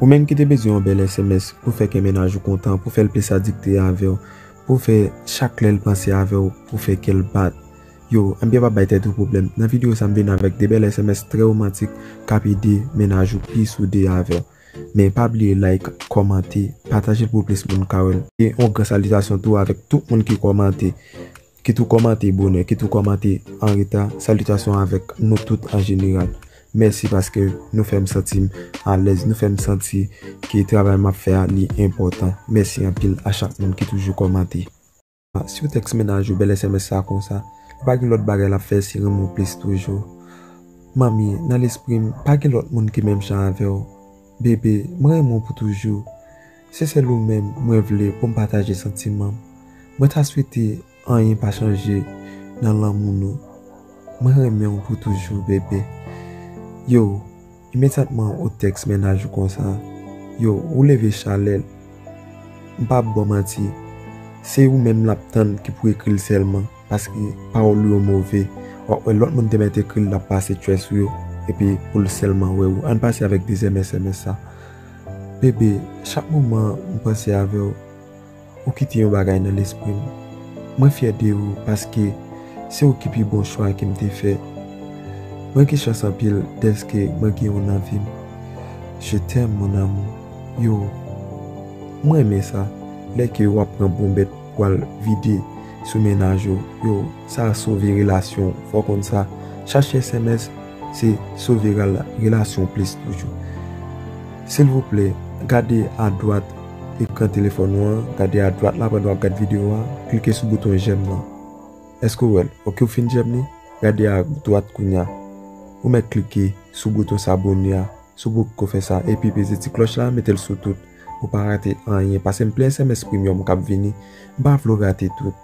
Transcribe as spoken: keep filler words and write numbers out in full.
Ou menm ki te bezwen yon bèl S M S pou fè kè mennaj ou kontan, pou fè l plis adikte avè w, pou fè chak lè l panse avè w, pou fè kè l bat. Yo, anbyen pa bay tèt ou pwoblèm. Nan videyo sa, m vin avèk de bèl S M S trè womantik k ap ede mennaj ou pi soude avè w. Men pa bliye like, kòmante, pataje l pou plis moun ka wè l. E yon gran salitasyon tou avèk tout moun ki kòmante. Kit ou kòmante bonè, kit ou kòmante an reta, salitasyon avèk nou tout an jeneral. Mèsi paske nou fè m santi m alèz, nou fè m santi ke travay m ap fè a li enpòtan. Mèsi anpil a chak moun ki toujou kòmante. Si w tèks mennaj ou bèl S M S sa konsa, li pa gen lòt bagay l ap fè si renmen w plis toujou. Manmi, nan lespri m, pa gen lòt moun ki menm jan avè w. Bebe, mwen renmen w pou toujou. Se sèl ou menm mwen vle pou m pataje santiman m. Mwen ta swete anyen pa chanje nan lanmou nou. Mwen renmen w pou toujou, bebe. Yo, imedyatman ou tèks mennaj ou konsa. Yo, ou leve chalè l. M p ap ba w manti. Se ou menm l ap tann ki pou ekri l sèlman, paske pawòl ou yo move. W ap wè lòt moun te mèt ekri l, l ap pase tchwè sou yo, epi pou l sèlman wè ou. Ann pase avèk dezyèm S M S sa. Bebe, chak moman m panse avè w, ou kite yon bagay nan lespri m. Mwen fyè de ou paske se ou ki pi bon chwa ke m te fè. Mwen gen chans anpil dèske mwen gen ou nan vi m. Je t'aime, mon amour. Yo, mwen renmen sa. Lè ke w ap pran bonbèt pou al vide sou mennaj ou. Yo, sa sove relasyon. Fò w konn sa. Chache S M S, se sove rela-, relasyon plis toujou. Silvouplè, gade adwat ekran telefòn ou an, gade adwat la pandan w ap gad videyo a, klike sou bouton j'aime nan. Èske w wè l? Oke, w fin j'aime li? Gade adwat kounye a. Ou mèt klike sou bouton s'abonner a, si w poko fè sa, epi peze ti klòch la, mete l sou tout, pou w pa rate anyen, paske m plen S M S premium k ap vini, m pa vle w rate tout.